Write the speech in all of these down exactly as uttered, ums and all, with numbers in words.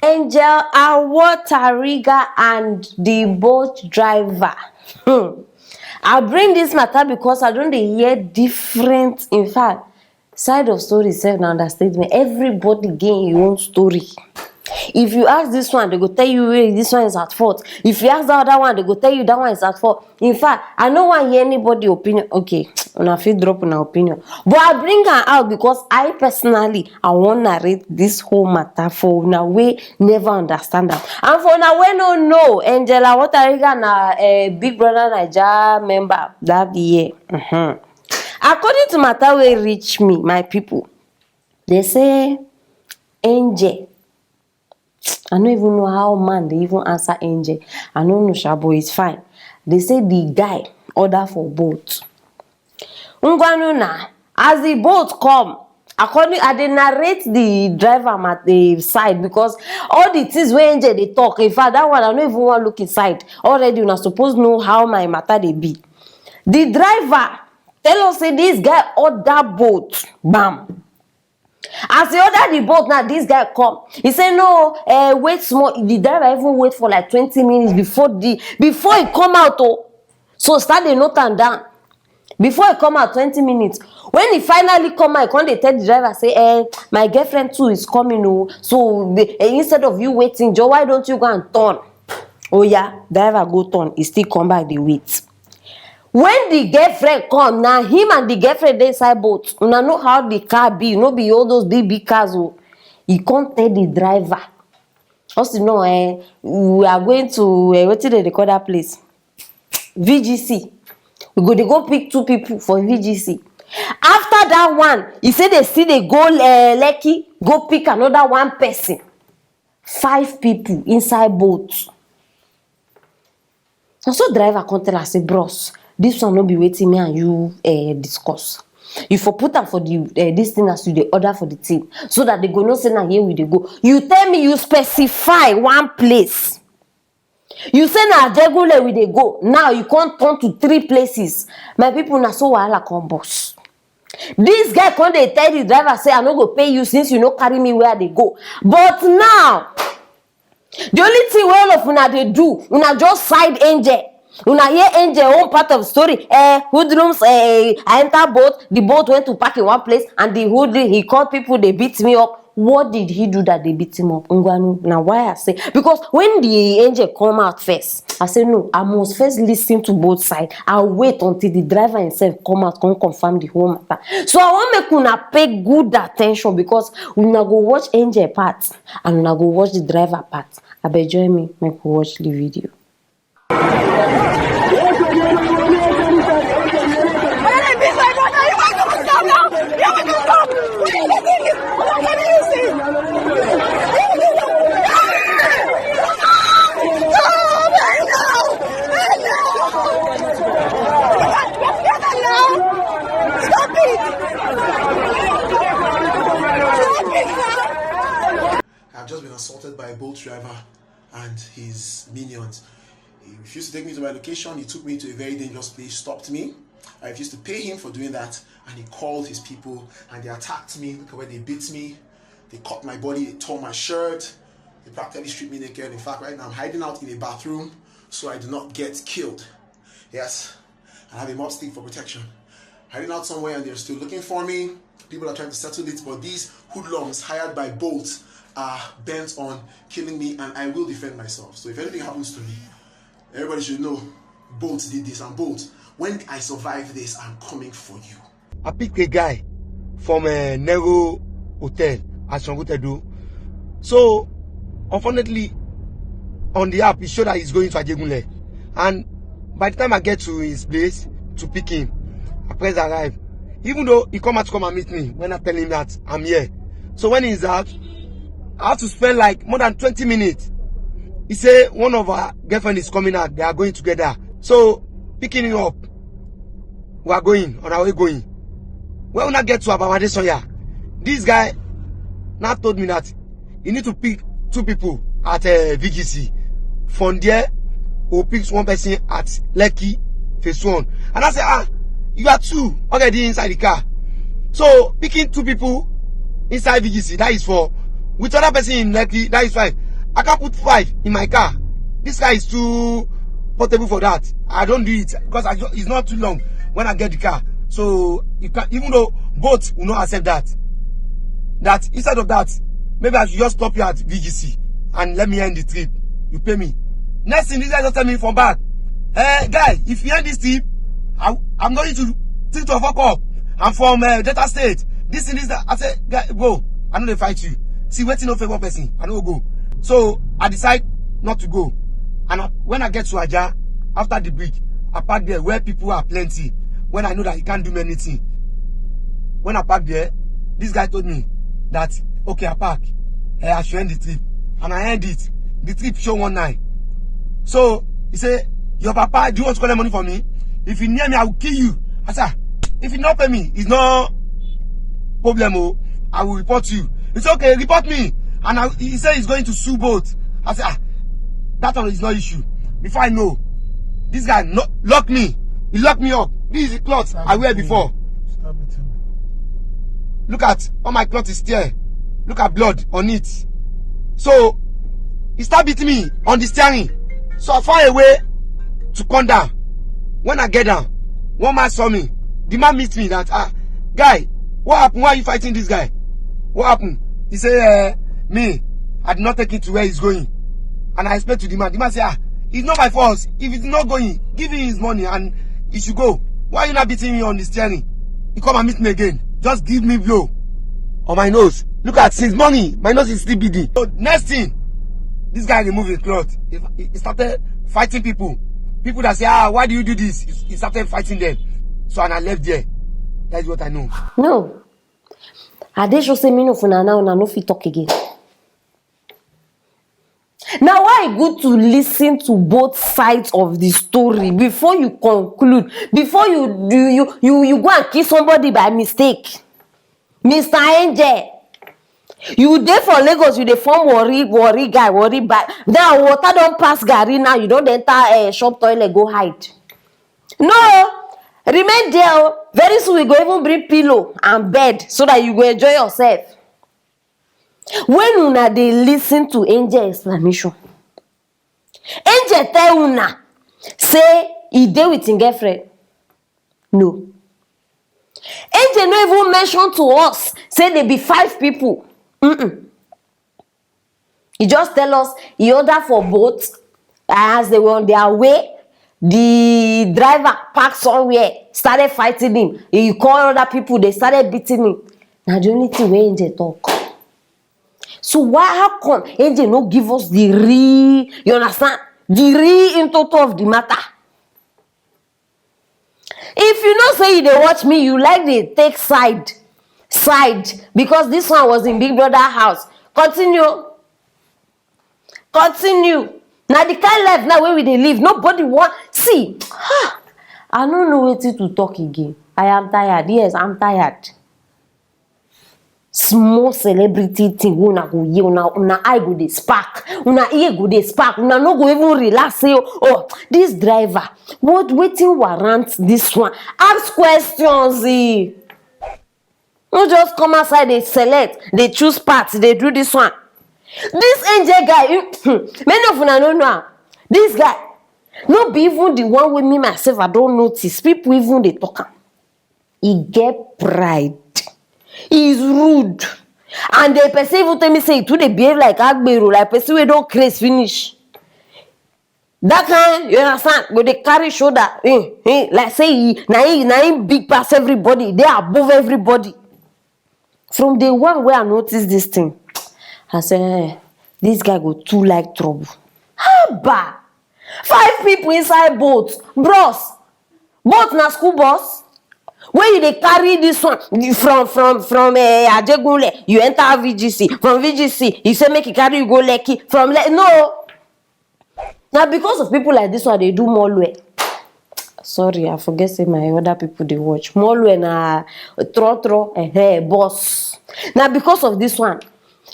Angel Awotariga and the boat driver. Hmm. I bring this matter because I don't dey hear different. In fact, side of story sef na understatement. Everybody get im own story. If you ask this one, they go tell you, "Hey, this one is at fault." If you ask the other one, they go tell you that one is at fault. In fact, I no wan hear anybody opinion. Okay, una fit drop una opinion, but I bring am out because I personally, I wan narrate this whole matter for una wey never understand am. And for una wey no know, Angel Awotariga na, eh, Big Brother Naija member that year. Mhm. According to matter wey reach me, my people, they say Angel, I no even know how man dey even answer Angel. I no know sha, but it's fine. They say the guy order for boat. Ngwanu na, as the boat come, according, I dey narrate the driver ma-, the side, because all the things wey Angel dey talk, in fact, that one I no even wan look inside. Already, una suppose know how my matter dey be. The driver tell us say this guy order boat, bam. As he order the boat now, this guy come. He say, "No, eh, wait small." The driver even wait for like twenty minutes before the, before he come out, oh. So start dey note am down. Before he come out, twenty minutes. When he finally come out, he come dey tell the driver say, "Eh, my girlfriend too is coming, oh. So, the, eh, instead of you waiting, Joe, why don't you go and turn?" Oh yeah, driver go turn. He still come back dey wait. When the girlfriend come, na him and the girlfriend dey inside boat. Una know how the car be, no be all those big big cars o. He come tell the driver, also, "No, eh, we are going to, eh, wetin dem dey call that place? V G C. We go dey go pick two people for V G C." After that one, he say they still dey go, eh, Lekki, go pick another one person. Five people inside boat. Na so driver come tell am say, "Bros, this one no be wetin me and you, eh, discuss. You for put am for the, eh, this thing as you dey order for the thing, so that they go know say na here we dey go. You tell me you specify one place. You say na Ajegunle we dey go. Now you come turn to three places." My people, na so wahala come burst. This guy come dey tell the driver say, "I no go pay you since you no carry me where I dey go." But now, the only thing wey all of una dey do, una just side Angel. Una hear Angel own part of story. Eh, hoodlums, eh, I enter boat, the boat went to park in one place, and the hoodlum, he called people, they beat me up. What did he do that they beat him up? Ngwanu, na why I say, because when the Angel come out first, I say, "No, I must first listen to both sides. I wait until the driver himself come out, come confirm the whole matter." So I wan make una pay good attention, because una go watch Angel part and una go watch the driver part. Abeg, join me, make we watch the video. I've just been assaulted by a boat driver and his minions. He refused to take me to my location. He took me to a very dangerous place, stopped me. I refused to pay him for doing that, and he called his people, and they attacked me. Look at where they beat me. They cut my body, they tore my shirt, they practically stripped me naked. In fact, right now I'm hiding out in a bathroom so I do not get killed. Yes, I have a mop stick for protection. Hiding out somewhere and they're still looking for me. People are trying to settle it, but these hoodlums hired by Bolt are bent on killing me, and I will defend myself. So if anything happens to me, everybody should know Bolt did this, and Bolt, when I survive this, I'm coming for you. I pick a guy from a Nero Hotel at Shangotedo. So, unfortunately, on the app, it showed that he's going to Ajegunle. And by the time I get to his place to pick him, I press arrive. Even though he come out to come and meet me when I tell him that I'm here. So when he's out, I have to spend like more than twenty minutes. He say one of our girlfriend is coming out. They are going together. So picking him up, we are going on our way going. When we now get to Abamade Sonya, this guy now told me that he need to pick two people at uh, V G C. From there, we'll pick one person at Lekki, phase one. And I say, ah, you are two already inside the car. So picking two people inside V G C, that is for, with other person in Lekki, that is fine. I can't put five in my car. This car is too portable for that. I don't do it because I just, it's not too long when I get the car. So you can, even though both will not accept that, that instead of that, maybe I should just stop you at V G C and let me end the trip. You pay me. Next thing, this guy just tell me from back, eh, guy, if you end this trip, I, I'm going to treat your fuck up. I'm from uh, Delta State. This thing is that. I say, guy, go. I know they fight you. See, waiting no favor person. I don't go. So I decide not to go. And I, when I get to Aja, after the bridge, I park there where people are plenty. When I know that he can't do me anything. When I park there, this guy told me that, okay, I park. Eh, I should end the trip. And I end it. The trip show one night. So he say, your papa, do you want to collect money from me? If you near me, I will kill you. I say, "Ah, if you not pay me, it's no problem. Oh, I will report you." He say, okay, report me. And I, he say he's going to sue both. I say, ah, that one is no issue. Before I know, this guy no, lock me. He locked me up. This is the cloth I wear before. Stop beating me. Look at all my cloth is tear. Look at blood on it. So he start beating me on the steering. So I find a way to come down. When I get down, one man saw me. The man meet me that, ah, guy, what happened? Why are you fighting this guy? What happened? He say, eh, me, I did not take it to where he's going. And I explained to the man. The man say, ah, it's not my fault. If it's not going, give him his money and he should go. Why are you not beating me on the steering? He come and meet me again. Just give me blow on my nose. Look at, since morning, my nose is still bleeding. So next thing, this guy remove his cloth. He, he started fighting people. People that say, ah, why do you do this? He, he started fighting them. So and I left there. That is what I know. No. I dey sure say me no for now, now no fit talk again. Now, why e good to listen to both sides of the story before you conclude, before you do, you, you, you go and kill somebody by mistake? Mister Angel, you dey for Lagos, you dey form worry, worry guy, worry bag. Now, water don pass garri, now you don dey enter, eh, shop toilet, go hide. No, remain there o. Very soon, we go even bring pillow and bed so that you go enjoy yourself. When una dey listen to Angel explanation, Angel tell una say e dey with im girlfriend. No. Angel no even mention to us say they be five people. Mm-mm. He just tell us he order for boat. As they were on their way, the driver parked somewhere, started fighting him. He called other people, they started beating him. Now the only thing wey Angel talk. So why, how come Angel no give us the real, you understand, the real in total of the matter? If you know say you dey watch me, you like dey take side, side, because this one was in Big Brother house. Continue. Continue. Now the kind life now where we dey live, nobody want see. Ha! I don't know wetin to talk again. I am tired. Yes, I'm tired. Small celebrity thing wey una go hear, una, una eye go dey spark, una ear go dey spark, una no go even relax say, oh, oh, this driver, what, wetin warrant this one? Ask questions, eh. No just come outside dey select, dey choose part, dey do this one. This Angel guy, you, many of una no know am. This guy, no be even the one wey me myself I don notice. People even dey talk am. He get pride. He is rude. And the person even tell me say he too dey behave like agbero, like person wey don craze finish. That kind, you understand, go dey carry shoulder, eh, eh, like say he na him, na him big pass everybody, dey above everybody. From day one wey I notice this thing, I say, eh, this guy go too like trouble. Haba! Five people inside boat, bros. Boat na school bus. When you dey carry this one from, from, from, eh, Ajegunle, you enter V G C. From V G C, you say make you carry you go Lekki. From Le-, no. Now because of people like this one, they do Molwe. Sorry, I forget say my other people dey watch. Molwe na trotro, eh, eh, boss. Now because of this one,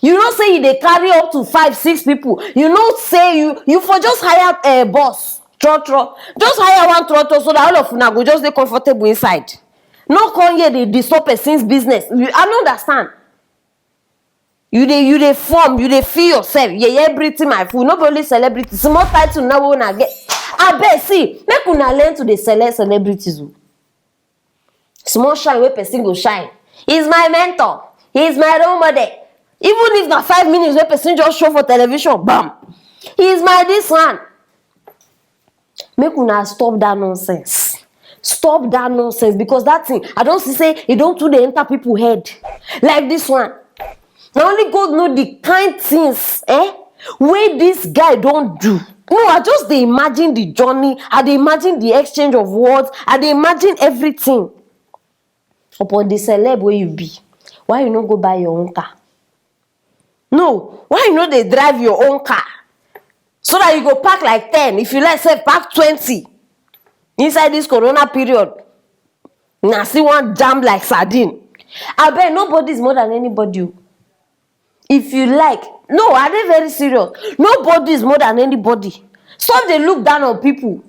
you know say you dey carry up to five, six people. You know say you, you for just hire a boss, trotro. Just hire one trotro so that all of una go just dey comfortable inside. No come here dey disturb person's business. You, I no understand. You dey, you dey form, you dey feel yourself. Yeah, yeah, everything my fool. No be only celebrity. Small title now wey una get. Abeg, see, make una learn to dey select celebrities o. Small shine wey person go shine. He's my mentor. He's my role model. Even if na five minutes wey person just show for television, bam. He's my this one. Make una stop that nonsense. Stop that nonsense, because that thing, I don see say e don too dey enter people head. Like this one. Na only God know the kind things, eh, wey this guy don do. No, I just dey imagine the journey. I dey imagine the exchange of words. I dey imagine everything. Upon the celeb wey you be, why you no go buy your own car? No, why you no dey drive your own car? So that you go park like ten. If you like, sef, park twenty inside this corona period. Na still wan jam like sardine. Abeg, nobody is more than anybody o. If you like, no, I dey very serious. Nobody is more than anybody. Stop dey look down on people.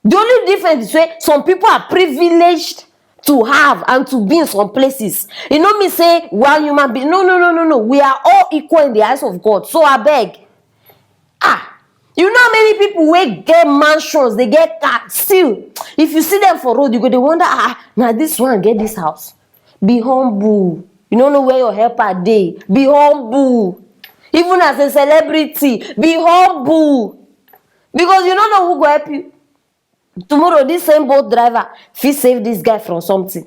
The only difference is say some people are privileged to have and to be in some places. E no mean say one human being. No, no, no, no, no. We are all equal in the eyes of God. So abeg, ah, you know how many people wey get mansions, dey get car, still, if you see them for road, you go dey wonder, ah, na this one get this house. Be humble. You no know where your helper dey. Be humble. Even as a celebrity, be humble. Because you no know who go help you. Tomorrow, this same boat driver fit save this guy from something.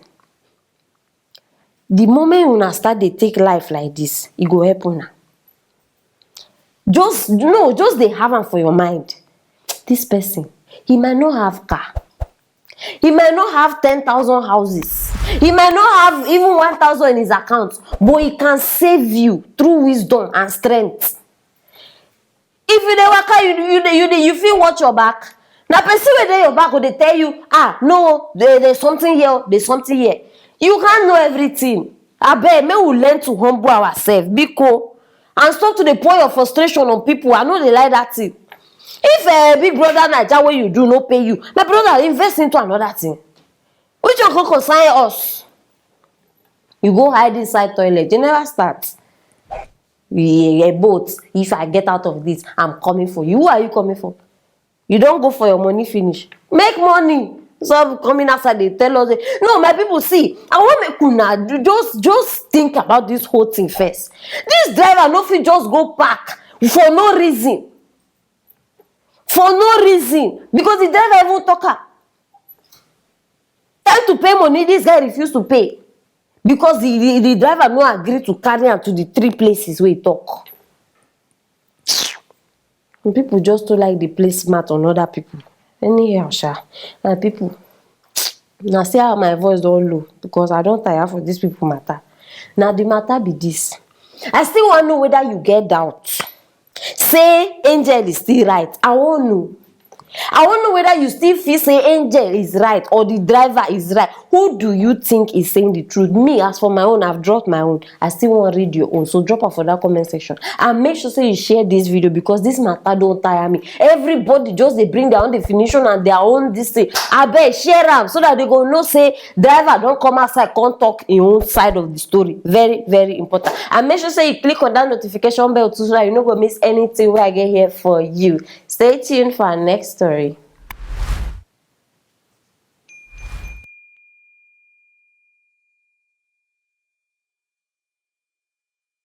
The moment una start dey take life like this, e go help una. Just, no, just dey have am for your mind. This person, he might not have car. He might not have ten thousand houses. He might not have even one thousand in his account, but he can save you through wisdom and strength. If you dey waka, you, you, dey- you, dey- you fit watch your back. Na person wey dey your back go dey tell you, ah, no, there, there's something here, there's something here. You can't know everything. Abeg, make we learn to humble ourselves, biko, and stop to dey pour your frustration on people. I no dey like that thing. If uh, Big Brother Naija wey you do no pay you, my brother, invest into another thing. Which one come concern us? You go hide inside toilet. You never start. Yeah, yeah, boat. If I get out of this, I'm coming for you. Who are you coming for? You don go for your money finish. Make money. Stop coming outside dey tell us say, no, my people, see, I wan make una do- just just think about this whole thing first. This driver no fit just go park for no reason. For no reason, because the driver even talk am. Time to pay money, this guy refuse to pay because the, the, the driver no agree to carry am to the three places wey he talk. And people just too like the place smart on other people. Anyhow, sha, my people, na see how my voice don low because I don tire for this people matter. Na the matter be this. I still wan know whether you get doubt say Angel is still right. I wan know. I wan know whether you still feel say Angel is right or the driver is right. Who do you think is saying the truth? Me, as for my own, I've dropped my own. I still wan read your own. So drop am for that comment section. And make sure say you share this video because this matter don tire me. Everybody just dey bring their own definition and their own this thing. Abeg, share am so that they go know say driver don come outside, come talk im own side of the story. Very, very important. And make sure say you click on that notification bell too so that you no go miss anything wey I get here for you. Stay tuned for our next story.